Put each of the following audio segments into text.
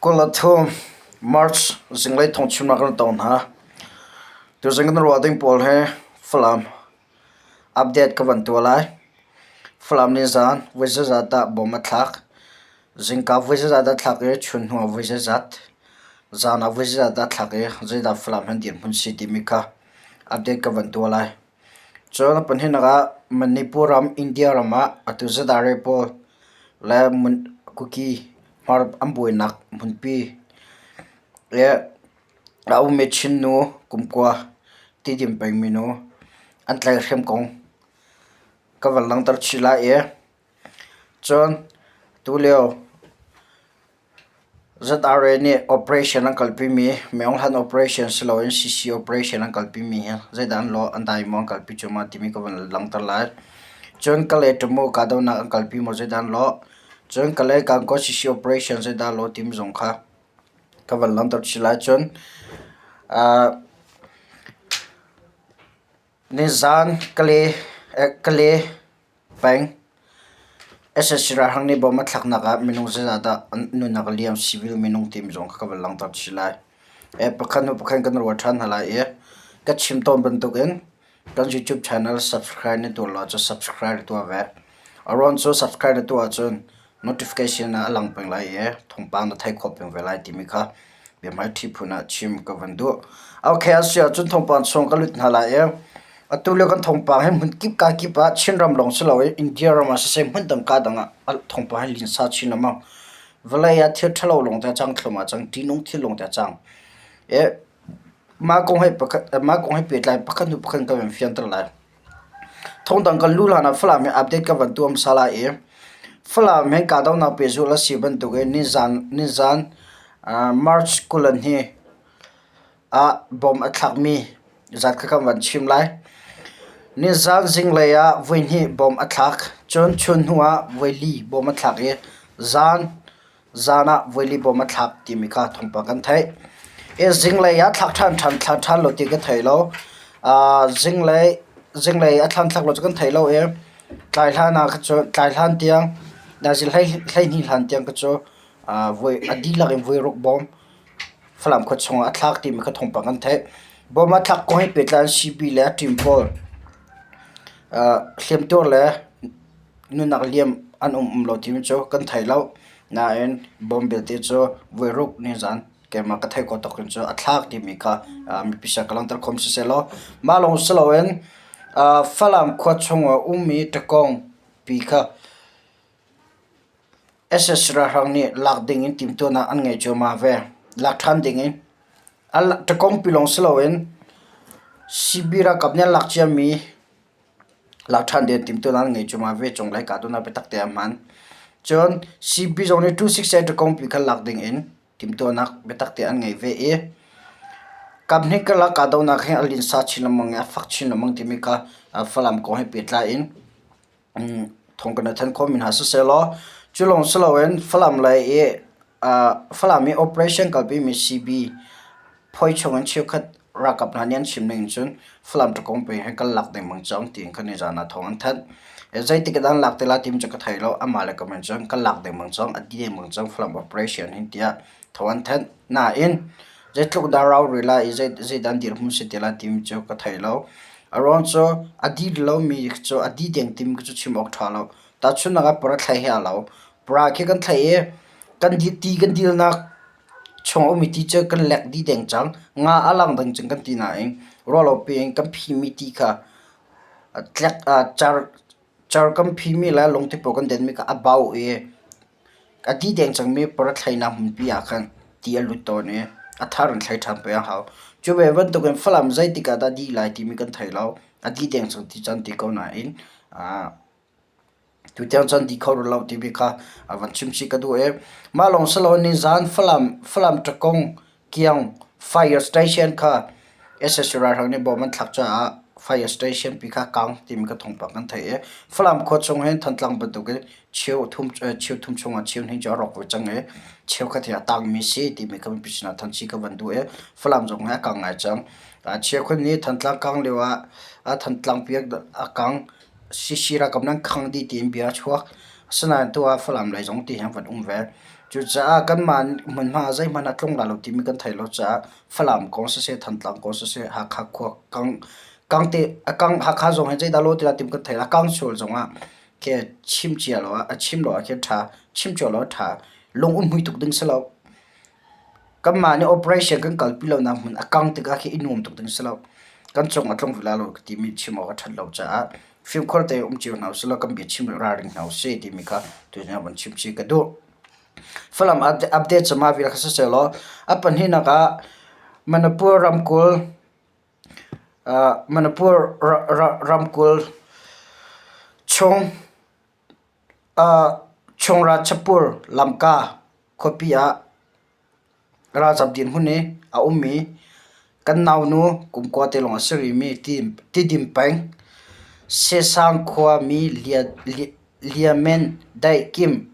23 March zinglei thawngchimnak kan tong hna. Tuzing kan ruah ding pawl hi Falam update ka van tuah lai. Falam nizaan voi zeizat dah bom a thlak? Zingka voi zeizat dah thlak i chun hnu ah voi zeizat? Zaan ah voi zeizat dah thlak i zeidah Falam han dirhmun si timi kha update ka van tuah lai. Cun a pahnihnak ah Manipur ram India ram ah atu zadare pawl le Kuki hmar an buainak hmunpi le a ummi Chin nu kumkua Tidim pengmi nu an tlaihhrem kong ka van langhter chih lai i cun tulio ZRA nih operation an kalpimi Myohlan operation si loin CC operation an kalpimi hi zeidah an lawh an dai maw an kalpi cu maw timi ka van langhter lai. Cun Kalay Tamu kahdohnak an kalpi maw zeidah an lawh. Cun Kalay Gangaw CC operation zeidah a lawh timi zong kha ka van langhter chih lai. Cun nizaan Kalay Kalay peng. Sac ralhrang nih bom a thlaknak ah minung zeizat dah an nunnak a liam civil minung timi zong kha ka van langhter chih lai. Pakhat hnu pakhat kan ruat ṭhan hna lai i ka chim tawn bantukin kan YouTube channel subscribe na tuah lo ahcun subscribe tuah ve. A ruang cu subscribe na tuah ahcun notification ah a lang peng lai i thawngpang na theih khawh peng ve lai timi kha biahmaiṭhi phun ah chim ka van duh. Okay, a si ahcun thawngpang chung ka lut hna lai i atu lio kan thawngpang hi hmun kip ka kip ah Chinram lawng si loin India ram ah siseh hmun dang ka dang ah thawngpang hi linsa chin lengmang. Vawlei ah thil ṭhalo lawng te a cang thluahmah cang, ṭihnung thil lawng te a cang. I mah kong he pakhat mah kong he pehtlai pakhat hnu pakhat ka van fianter lai. Thawngdang kan luh hlan ah Falam hi update ka van tuah hmasa lai i Falam he kahdohnak pehzulh a si bantukin nizan nizan March 22 ah bomb a thlakmi zat kha kan van chim lai. Nizan zinglei ah voihnih bomb a thlak. Cun chun hnu ah voili bomb a thlak i zan Zan ah voili bawm a thlak timi kha thawngpang kan theih. I zinglei ah thlak ṭhan ṭhan thla ṭhan lo ti ka thei lo. Zinglei zinglei a thlan thlak lo cu kan thei lo i tlai hlan ah kha cu tlai hlan tiang nazi hlei 12 hlan tiang kha cu voi a dihlak in voi ruk bawm Falam khua chungah a thlak timi kha thawngpang kan theih. Bawm a thlak kong he pehtlai in CB le a team pawl hliamtuar le Nunnak liam an um um lo timi cu kan thei lo. Nain bawm belte cu voiruk nizan keimah ka theih khawh tawk in cu a thlak timi kha mipi sin ka langhter khom sisehlaw mah lawng si loin Falam khua chung ah ummi ṭakawng pi kha sac ralhrang nih lak ding in timhtuahnak an ngei cuahmah ve. Lak ṭhan ding in. Ṭakawng pi lawng si loin CB ralkap nih an lak ciami Lak ṭhan ding timhtuahnak an ngei cuahmah ve cunglei kahdohnak biatak te a hman. Cun CB zong nih 268 kongpi kha lak ding in timhtuahnak biatak te an ngei ve i kaphnih karlak kahdohnak hi a linsa chin lengmang i a fak chin lengmang timi kha Falam kong he pehtlai in thawng kan i thanh khawhmi hna sisehlaw cu lawng si loin Falam lei i Falam i operation kalpimi CB Phawi chung in cheukhat ralkap hna nih an chim ning cun Falam ṭakawng peng hi kan lak dengmang cang tiin khan nizaan ah thawng an thanh. Zeitik ah dah an lak te lai timi cu ka thei lo. Amah le comment cun kan lak dengmang cang, a ti dengmang cang Falam operation hin tiah thawng an thanh. Nain zeitluk dah rau rih lai i zeidah an dirhmun si te lai timi cu ka thei lo. A ruang cu a dih lomi cu a dih deng timi cu chim awk ṭha lo. Tahchunhnak ah para thlai he aa lo. Para khi kan thlai i kan ti kan dilnak Chung a ummi ti cu kan lek dih deng cang. Nga a lang ding cun kan ti nain ruahlopi in kan phimi ti kha tlek car car kan phimi le lungti pawl kan denmi kha a bau i a dih deng cangmi parathlainak hmunpi ah khan ti a lut tawn i a thar in thlai ṭhan peng a hau. Cu ve bantukin Falam zeitik ah dah dih lai timi kan thei lo. A dih deng cang ti caan ti ko nain Tutiang cun ti kho rih lo timi kha van chim chih ka duh i mah lawng si loin nizaan Falam Falam ṭakong kiang fire station kha sac ralhrang nih bom an thlak caah fire station pi kha kang timi ka thawngpang kan theih i Falam khua chung hin Thantlang bantukin cheu thum cheu thum chungah cheu hnih cu a rawk ve cang i cheukhat hi a tangmi si timi kha mipi sinah thanh chih ka van duh i Falam zong hi a kang ngai cang. Cheukhat nih Thantlang kang lio ah Thantlang pi a kang Sisi ralkap nan khang dih tiin bia a chuak. Asinain tu ah Falam lei zong ti hin van um ve. Cucaah kanmah hmunhma ah zeihmanh a tlung lai lo timi kan theih lo caah Falam kong siseh, Thantlang kong siseh, Hakha khua kang kang te a kang Hakha zong hi zeidah law ti lai timi kan theih lo. A kang sual zongah khi chim cia lo ah a chim lo ah khin ṭha, chim cio lo ah ṭha. Lung um hmui tuk ding si lo. Kanmah nih operation kan kalpi lonak hmun a kang tikah khi i nuam tuk ding si lo. Kan cung a tlung ve lai lo timi chim awk a ṭhat lo caah fimkhur tein um cio hna usih law kan biachim ralring hna usih timi kha tuzing ah von chim chih ka duh. Falam update cu mah vial kha sisehlaw a pahnihnak ah Manipur ramkulh Manipur ramkulh chung Chungrachapur lamka khuapi ah ralzam dirhmun i a ummi kan naunu kumkua te lawng a si rihmi Tidim peng Sesang khuami Liamen Daih Kim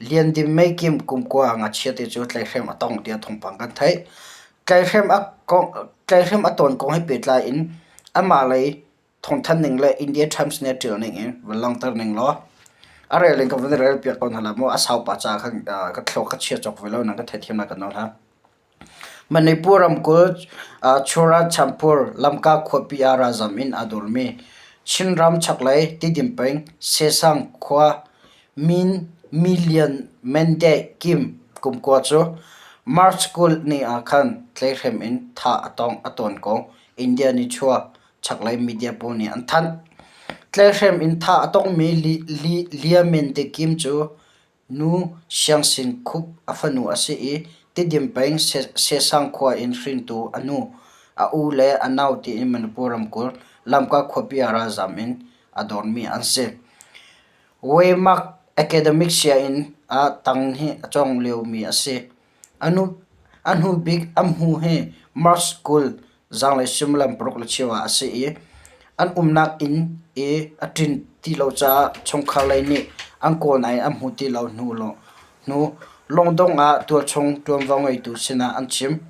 Lian Dim Mei Kim kumkua ngakchia te cu tlaihhrem a tong tiah thawngpang kan theih. Tlaihhrem a tawn kong he pehtlai in amah lei thawngthanh ning le India Times nih a ṭial ning in van langhter ning law a rel in ka van rel piak ko hna lai mu. A saupa caah khan ka thluak ka chia cawk ve lo na ka theithiam lai kan nawl hna. Manipur ramkulh Churachandpur Lamka khuapi ah ralzam in aa dawrmi Chinram chaklei Tidim peng Sesang khua Min Million Mende Kim kumkua cu March 20 ni ah khan tlaihhrem in thah a tong a tawn kong India nichuah chaklei media pawl nih an thanh. Tlaihhrem in thah a tongmi Liamin Te Kim cu nu Siangsin Khup a fanu a si i Tidim peng Sesang khua in hringtu a nu, a u le a nau tiin Manipur ramkulh Lamka khuapi ah ralzam in a dormi an si. Weimar Academic sianginn ah tanghnih a cawng liomi a si. A hnubik a hmu hi March 20 zaanglei suimilam 6:15 ah a si i an umnak inn i a ṭin ti lo caah chungkhar lei nih an kawl nain an hmu ti lo hnu lungdong ah tualchung ṭuanvo ngeitu sinah an chim.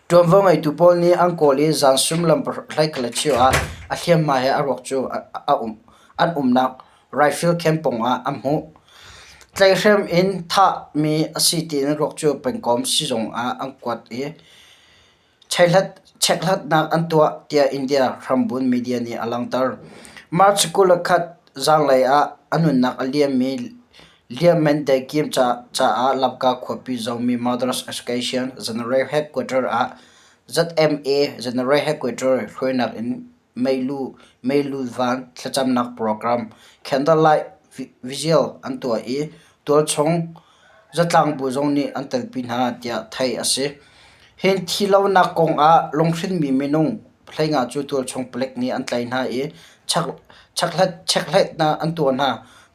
Ṭuanvo ngeitu pawl nih an kawl i zan suimilam 12:15 ah a hliamhma he a ruak cu an umnak rifle camp pawngah an hmuh. Tlaihhrem in thahmi a si tiin ruak cu pengkomh sizung ah an kuat i chekhlatnak an tuah tiah India hrambun media nih a langhter. March 21 zaanglei ah a nunnak a liammi Liam Dae-kim caah Lamka khuapi Zomi Mothers Association General Headquarter ah ZMA General Headquarter hruainak in meilu van thlacamnak program candlelight vigil an tuah i tualchung zatlangbu zong nih an telpi hna tiah theih a si. Hi thihlonak kong ah lunghrinhmi minung 15 cu tualchung palek nih an tlaih hna i chekhlatnak an tuah hna.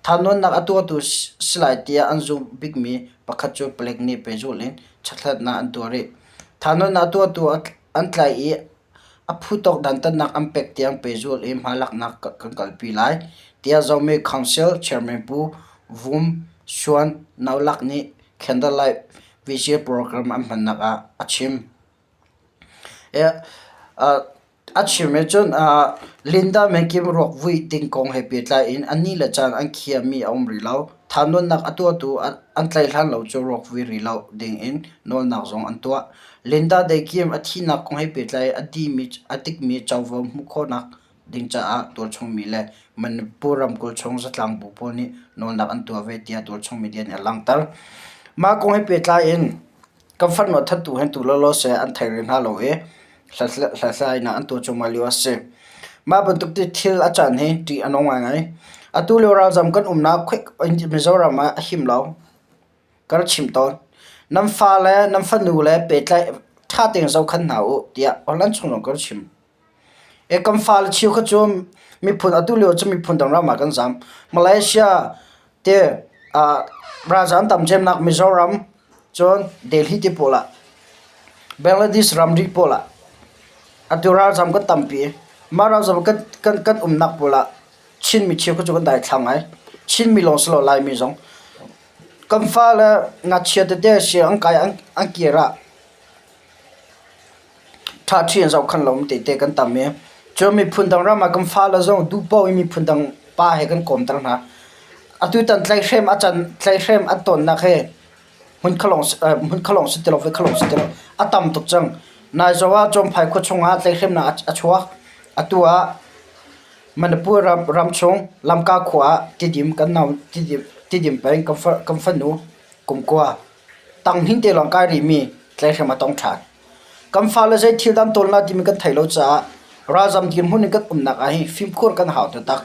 Thahnawnnak a tuahtu si lai tiah an zumh bikmi pakhat cu palek nih pehzulh in chekhlatnak an tuah rih. Thahnawnnak a tuahtu an tlaih i A phu tawk dantatnak an pek tiang pehzulh i hmalaknak kan kalpi lai, tiah Zomi Council Chairman Pu Vum Suan Naulak nih Candlelight Vigil program an hmannak ah a chim. A chim i cun Linda Mekim ruak vui ding kong he pehtlai in a ni le caan an khiahmi a um rih lo. Thahnawnnak a tuahtu an tlaih hlan lo cu ruak vui rih lo ding in nawlnak zong an tuah. Linda Daykim a thihnak kong he pehtlai a dikmi covo hmuh khawhnak ding caah tualchung mi le Manipur ramkulh chung zatlangbu pawl nih nawlnak an tuah ve tiah tualchung media nih a langhter. Mah kong he pehtlai in kan farnu a thattu hen tu lawlaw seh an thei rih hna lo i hlathlainak an tuah cuahmah lio a si. Mah bantuk ti thil a caan hi ṭih a nung ngaingai. Atu lio ralzam kan umnak Mizoram ah a him lo. Ka rak chimh tawn. Nan fale, nan fanu le pehtlaih ṭha tein zohkhenh hna u tiah Holland chung zong ka rak chim. E kan fale cheu kha cu miphun atu lio cu miphun dang ram ah kan zam. Malaysia te uh, ralzam tam cemnak Mizoram cun Delhi te pawl ah Bangladesh ramri pawl ah atu ralzam kan tampi. Mah ralzam kan kan kan umnak pawl ah Chinmi cheu kha cu kan daithlang ngai. Chinmi lawng si lo Laimi zong. Kan fale ngakchia tete si an kai an kir ah ṭhaṭhi in zohkhenh lo tete kan tam i cun miphun dang ram ah kan fale zong duh paoh in miphun dang pa he kan kawmter hna. Atutan tlaihhrem a can tlaihhrem an tonnak hi. Hmun kha lawng hmun kha lawng si ti lo, voi kha lawng si ti lo. A tam tuk cang. Naizaw ah Cawmphai khua chungah tlaihhremnak a chuak. Atu ah Manipur ram ramchung Lamka khua ah Tidim kan nau Tidim Tidim peng kan fa kan fanu kumkua tanghning te lawng kai rihmi tlaihhrem a tong ṭhan. Kan fale zei thil dah an tawl na timi kan theih lo caah ralzam dirhmun in kan umnak ah hin fimkhur kan hau taktak.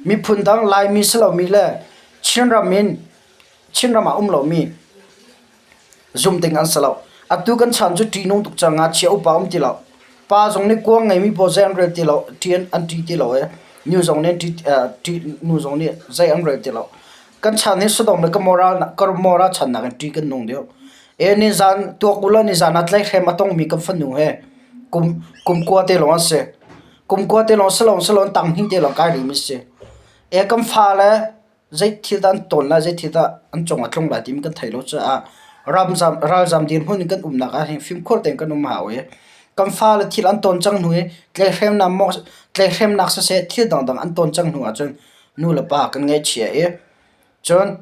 Miphun dang Laimi si lomi le Chinram in Chinram ah um lomi zum ding an si lo. Atu kan chan cu ṭihnung tuk cang ngakchia upa um ti lo. Pa zong nih kuang ngeimi pawl zei an rel ti lo, ṭi an ṭih ti lo i nu zong nih ṭih nu zong nih zei an rel ti lo. Kan chan hi Sodom le Gomorrah Gomorrah chan nakin ṭih kan nung deuh. E nizan tuak u law nizan ah tlaihhrem a tongmi kan fanu he kum kumkua te lawng an si. Kumkua te lawng si lo si lo tanghnih te lawng kai rihmi si. E kan fale zei thil dah an tawn lai, zei thil dah an cung ah tlung lai timi kan thei lo caah ramzam ralzam dirhmun in kan umnak ah hin fimkhur tein kan um hau i kan fale thil an tawn cang hnu i tlaihhremnak maw tlaihhremnak siseh thil dangdang an tawn cang hnu ahcun nu le pa kan ngaihchia i cun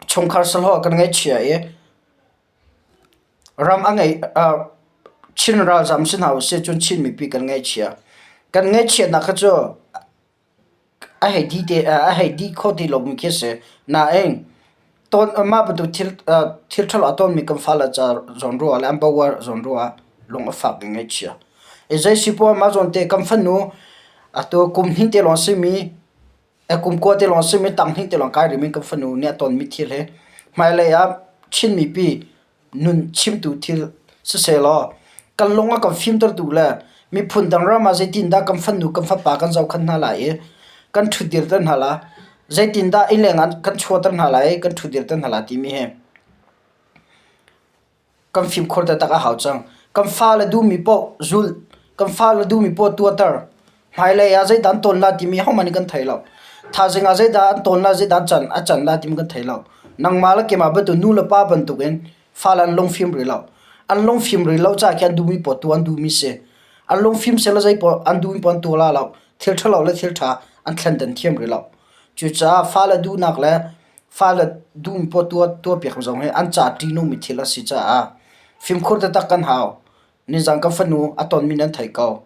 chungkhar sahlawh kan ngaihchia i ram a ngei Chin ralzam si hna usih cun Chin mipi kan ngaihchia. Kan ngaihchiatnak kha cu a hei dih te a hei dih kho ti lomi khi a si. Nain tawn mah bantuk thil thil ṭhalo a tawnmi kan fale ca zawn ruah le an bo zawn ruah ah lung a fak i ngaihchia. I zei si poah mah zawn te kan fanu atu kum hnih te lawng a simi kum kua te lawng a simi tang hnih te lawng kai rihmi kan fanu nih a tonmi thil hi hmailei ah Chin mipi nun chimtu thil sisehlaw kan lung a kan fimtertu le miphun dang ram ah zeitindah kan fanu kan fapa kan zohkhenh hna lai i kan ṭhutdirter hna lai, zeitindah innleng ah kan chuahter hna lai i kan ṭhutdirter hna lai timi hi kan fimkhur taktak a hau cang. Kan fale duhmi paoh zulh, kan fale duhmi paoh tuahter. Hmailei ah zeidah an tawn lai timi ahohmanh nih kan thei lo. Thaizing ah zeidah an tawn lai, zeidah an can, a can lai timi kan thei lo. Nangmah le keimah bantuk nu le pa bantukin fale an lungfim rih lo. An lungfim rih lo caah khin an duhmi paoh tuah an duhmi si. An lungfim sehlaw zei paoh an duhmi paoh an tuah lai lo. Thil ṭhalo le thil ṭha an thlendan thiam rih lo. Cucaah fale duhnak le fale duhmi paoh tuah tuahpiak zong hi an ca ṭihnungmi thil a si caah fimkhur taktak kan hau. Nizan ka fanu a tonmi nan thei ko.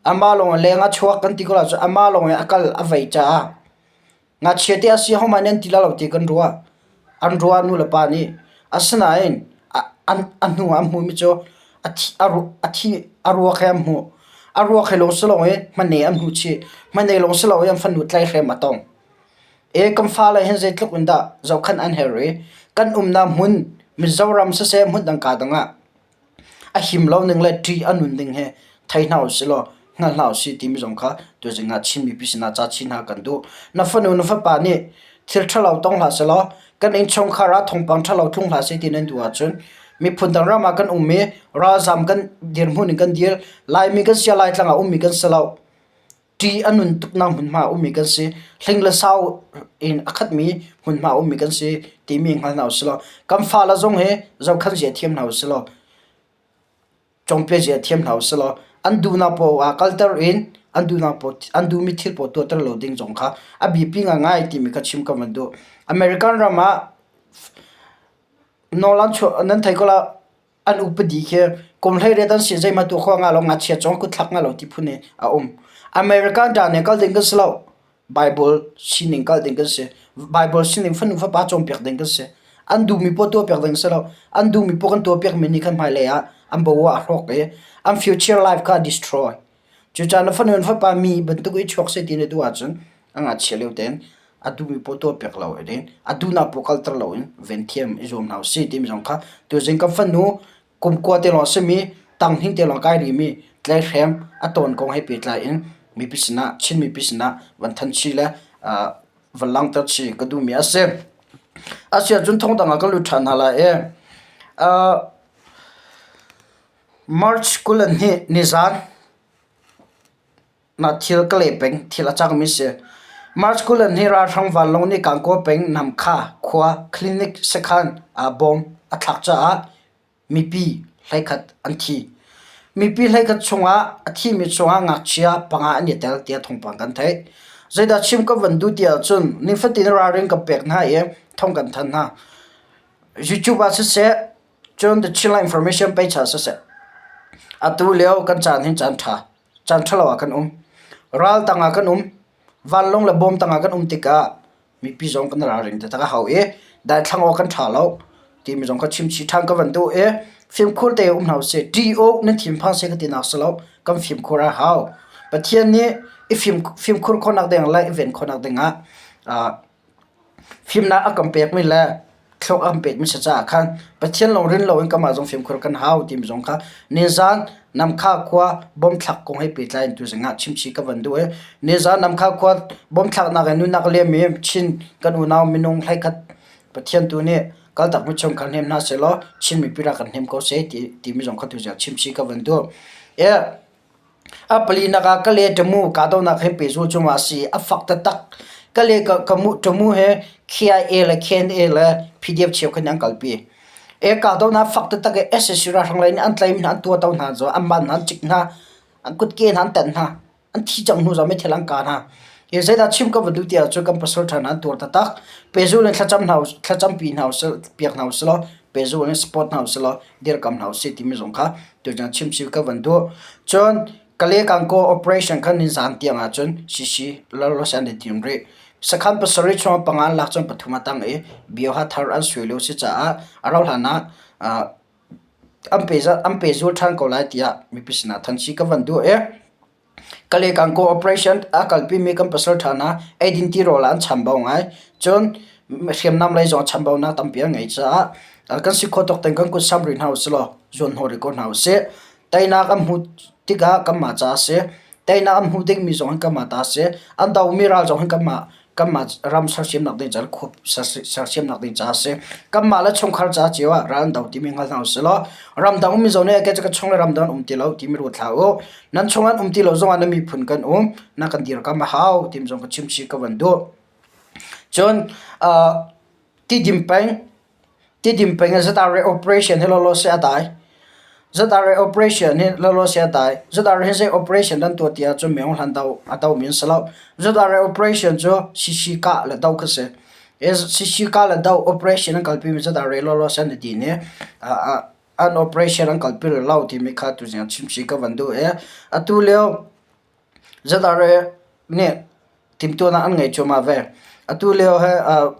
Amah lawng leng a chuak kan ti ko ahcun amah lawng a kal a vei caah ngakchia te a si hohmanh nih an ti lai lo ti kan ruah. An ruah nu le pa nih. Asinain a hnu ah an hmuhmi cu a thi a ruak he an hmuh. A ruak he lawng si loin hmane an hmuh chih. Hmane lawng si loin an fanu tlaihhrem a tong. E kan fale hin zeitluk in dah zohkhenh an herh i kan umnak hmun Mizoram siseh hmun dang kaa dang ah a him lo ning le ṭih a nun ding hi thei hna usih law hngal hna usih timi zong kha tuzing ah Chin mipi sinah ca chin hna kan duh. Na fanu na fapa nih thil ṭhalo tong hlah sehlaw kan innchungkhar ah thawngpang ṭhalo tlung hlah seh ti nan duh ahcun miphun dang ram ah kan um i ralzam kan dirhmun in kan dir Laimi kan si Laitlang ah ummi kan si lo. Ṭih a nun tuknak hmunhma a ummi kan si. Hling le sau in a khatmi hmunhma a ummi kan si timi hngal hna usih law kan fale zong hi zohkhenh zia thiam hna usih law cawmpiak zia thiam hna usih law an duhnak paoh ah kalter in an duhnak paoh an duhmi thil paoh tuahter lo ding zong kha a biapi ngaingai timi kha chim ka van duh. American ram ah nawl an chuah nan thei ko la An upadi khi kum 18 an si zeihmanh tuah khawh nga lo ngakchia cawng kutthlak nga lo ti phun in a um. American dan in kal ding kan si lo. Bible sining kal ding kan si. Bible sining fanu fapa cawnpiak ding kan si. An duhmi poah tuahpiak ding si lo. An duhmi poah kan tuahpiakmi nih khan hmailei ah an bo ah a hrawk i an future life kha a destroy. Cucaah na fanu na fapa mi bantuk i chuak seh ti na duh ahcun a ngakchia lio tein a duhmi poah tuahpiak lo in a duhnak poah kalter loin ven thiam i zuam hna usih timi zong kha tuzing kan fanu kum kua te lawng a simi tanghnih te lawng kai rihmi tlaihhrem a tawn kong he pehtlai in mipi sinah Chin mipi sinah van thanh chih le van langhter chih ka duhmi a si. Asiahcun thawngdang ah kan lut ṭhan hna lai i March 22 nizan na thil ka leh peng thil a cangmi si. March 22 ralhrang vanlawng nih Gangaw peng Namkha khua clinic sekhan ah bom a thlak caah mipi 11 an thi. Mipi 11 chungah a thimi chungah ngakchia panga an i tel tiah thawngpang kan theih. Zeidah chim ka van duh ti ahcun nifatin ralring kan pek hna i thawng kan thanh hna. YouTube ah siseh, cun The Chinland Information page ah siseh, atu lio kan caan hin caan ṭha, caan ṭhalo ah kan um. Ral tangah kan um. Vanlawng le bawm tangah kan um tikah mipi zong kan ralring taktak a hau i daithlang awk kan ṭha lo timi zong kha chimchih ṭhan ka van duh i fimkhur te um hna usih. Ṭih awk nan thinphang seh ka ti nak si lo, kan fimkhur a hau. Pathian nih i fimkhur khawhnak ding le i ven khawhnak dingah Fimnak a kan pekmi le thluak a kan pekmi si caah khan Pathian lawng rin loin kanmah zong fimkhur kan hau timi zong kha nizan Namkha khua bomthlak kong he pehtlai in tuzing ah chimchih ka van duh i nizan Namkha khua bomthlaknak in nunnak a liammi Chin kan unau minung 11 Pathian tu nih kaltakmi chungkhar hnem hna sehlaw Chin mipi rak kan hnem ko seh timi zong kha tuzing ah chimchih ka van duh. A palinak ah Kale ṭamu kahdohnak he pehzulh cungah a si. A fak taktak. Kale ṭamu he KIA le KNA le PDF cheukhat nih an kalpi. E kahdohnak fak taktak i sac ralhrang lei nih an tlaih hna, an tuahto hna, an man hna, an cik hna, an kutke hna an tenh hna. An thi cang hnu zong meithal an kah hna. Hi zeidah chim ka va duh ti ahcun kan pasal ṭha hna an tuar taktak. Pehzulh in thlacam hna thlacampi hna usih, piak hna usih law pehzulh in support hna usih law dirkam hna usih timi zong kha tutan chimchih ka van duh. Cun Kale Kangkaw operation khan nizan tiang ahcun CC Los an i tim rih. Sakhan pasarih chung panga an lak cun pathum a tang i bioha thar an sui lio si caah a rauh hlan ah an pehzul ṭhan ko lai tiah mipi sinah thanchi ka van duh i Kale Kangkaw operation a kalpimi kan pasal ṭha hna eidin tirawl ah an chambau ngai. Cun hriamnam lei zong chambaunak tampi an ngeih caah kan si khawh tawk tein kan kut samh rih hna usih law zuanhnawh rih ko hna usih. Teinak an hmuh tikah kanmah ca a si. Teinak an hmuh dingmi zong hi kanmah ta a si. An domi ral zong hi kanmah kanmah ram sersiamnak ding caah khua sersiamnak ding caah a si. Kanmah le chungkhar ca cio ah ral an do timi hngal hna usih law ramdang ummi zong nih kei cu ka chung le ramdang an um ti lo timi ruat hlah u. Nan chung an um ti lo zongah na miphun kan um, na kan dirkam a hau timi zong ka chimchih ka van duh. Cun Tidim peng Tidim peng in ZRA operation hi lawlaw seh a dai. ZRA operation hi lawlaw seh a dai. ZRA hi zei operation an tuah ti ahcun minung hlan do a domi an si lo. ZRA operation cu CC kah le do kha si. CC kah le do operation an kalpimi ZRA lawlaw seh an i din i an operation an kalpi rih lo timi kha tuzing ah chimchih ka van duh i atu lio ZRA nih timhtuahnak an ngei cuahmah ve. Atu lio hi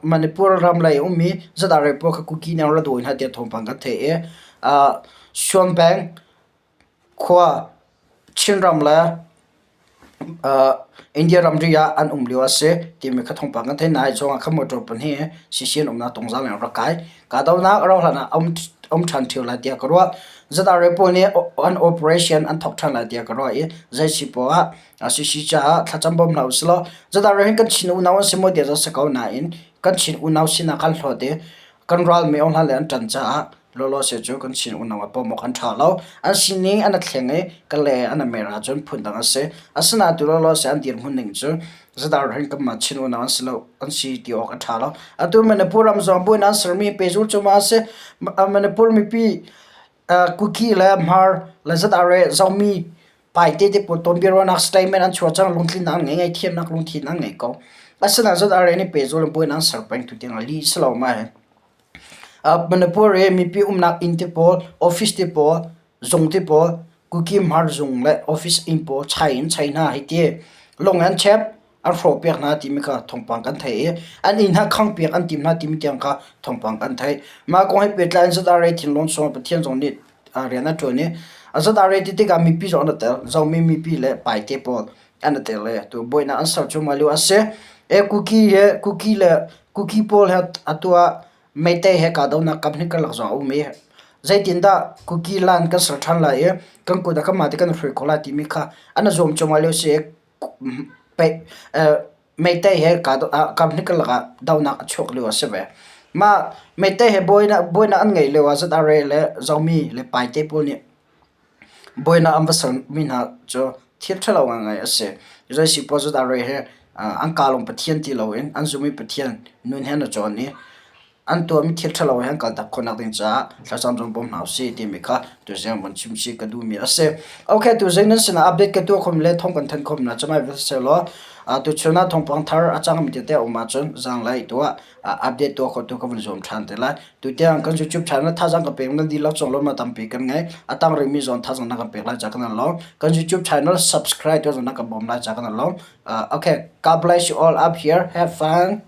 Manipur ram lei ummi ZRA pawl kha Kuki nih an ra dawi hna tiah thawngpang kan theih i Suan peng khua Chinram le India ramri ah an um lio a si timi kha thawngpang kan theih. Nai zongah kha motor pahnih CC an umnak tungzang in an rak kai. Kahdohnak a rauh hlan ah a um ṭhan ṭheo lai tiah ka ruah. ZRA pawl nih an operation an thawk ṭhan lai tiah ka ruah i zei si poah ah CC caah thlacam bawm hlah usih law ZRA hi kan Chin unau an si maw tiah si ko nain kan Chin unau sinak kan hlawt i kan ral mi hna le an ṭan caah lawlaw se cu kan Chin unau ah pawm awk an ṭha lo. An sining an i thleng i ka le an i mer ahcun phundang a si. Asinain tu lawlaw se an dirhmun ning cu Zadar hin kanmah Chin unau an si lo an si ti awk a ṭha lo. Atu Manipur ram zong buin an sermi pehzul cu ma a si. Manipur mipi Kuki le Hmar le Zadar Zomi Paite te pawl tawnbiaruahnak statement an chuah cang lungtlinnak an ngei ngaihthiamnak lungthin an ngei ko. Asinain Zadar nih pehzul in buin an ser peng tu tiang li si lo ma hi. Manipur i mipi umnak inn te pawl, office te pawl, zung te pawl, Kuki Hmar zung le office inn pawl chai in chai hna hei ti. Lung an chep, an hrawhpiak hna timi kha thawngpang kan theih i an inn hna khangpiak an tim hna timi tiang kha thawngpang kan theih. Mah kong he pehtlai in ZRA thinlung chung Pathian zong nih rian a ṭuan i ZRA ti tikah mipi zong an i tel. Zomi mipi le Paite pawl an i tel i tu buainak an ser cuahmah lio a si. E Kuki he Kuki le Kuki pawl he atu ah Meitei he kahdohnak kam hnih karlak zong a um i zeitindah Kuki land kan ser ṭhan lai i kan kut ah kanmah te kan i hruai khawh lai timi kha an i zuam cuahmah lio si i Meitei he kam hnih karlak ah dohnak a chuak lio a si ve. Mah Meitei he buainak an ngeih lio ah ZRA le Zomi le Paite pawl nih Buainak an va sermi hna cu thil ṭhalo ngaingai a si. Zei paoh ZRA he an kaa lawng Pathian ti loin an zumh i Pathian nun he an i cawn i an tuahmi thil ṭhalo he an kaltak khawhnak ding caah thlacam zong bawm hna usih timi kha tuzing vun chim chih ka duhmi a si. Okay, tuzing nan sinah update ka tuah khawhmi le thawng kan thanh khawhmi hna cu mah vialte si law. Tuchun ah thawngpang thar a cangmi tete a um ahcun zaanglei tu ah update tuah khawh tu ka vun zuam ṭhan te lai. Tutiang kan YouTube channel thazaang ka pek nan dihlak cung lawmhnak tampi kan ngei. A tang rihmi zong thazaang na kan pek lai ca kan lawm. Kan YouTube channel subscribe tuah zong na kan bawm lai ca kan lawm. Okay, God bless you all up here. Have fun.